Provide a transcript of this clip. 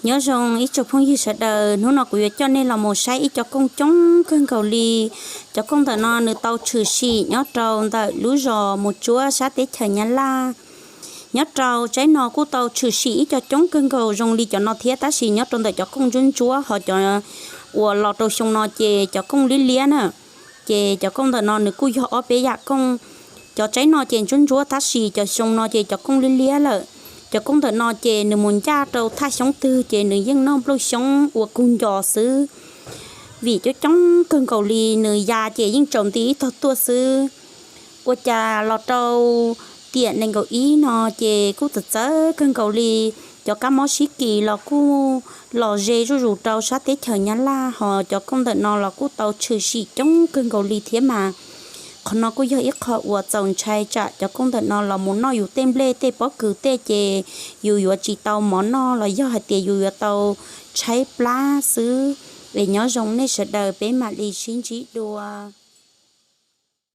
Nyob zoo ib tsoom phooj ywg sawv daws, hnub no kuv yuav coj nej los mus saib ib co kooj coob kawg nkaus li. Cov kooj ntawm no nws tau tshwm sim nyob rau ntawm lub zos Mus Tsuab sab teb chaws Nyab Laj. Nyob rau tsaib no kuj tau tshwm sim ib co coob kawg nkaus zoo li cov no thiab, tab sis nyob rau ntawm cov kooj ntsuab ntsuab, ho cov uas los rau xyoo no ces cov kooj liab liab na. Ces cov kooj ntawm no nws kuj yog ob peb yam kooj. Cov tsaib no ces ntsuab ntsuab, tab sis cov xyoo no ces cov kooj liab liab lawm. Cov kooj ntawm no ces nws mus ncaj rau thaj xyoob twg ces nws yeej noj nplooj xyoob ua kug nco xwb, vim coob coob kawg nkaus li, nws ya ces yeej tsaus nti ib tog tuaj xwb. Ua cas los rau tiam nees nkaum ib no ces kuj txawv txawv kawg nkaus li, cov kab mob sib kis los kuj los ze zuj zus rau sab teb chaws Nyab Laj, ho cov kooj ntawm no los kuj tau tshwm sim coob kawg nkaus li thiab mas. Qhov no kuj yog ib qho uas txaus ntshai tsam cov kooj ntawm no los mus noj yus tej nplej tej pob kws tej ces yus yuav tsis tau mov noj los yog hais tias yus yuav tau tshaib plab xwb. Es nyob zoo nej sawv daws, peb mam li sib ntsib dua.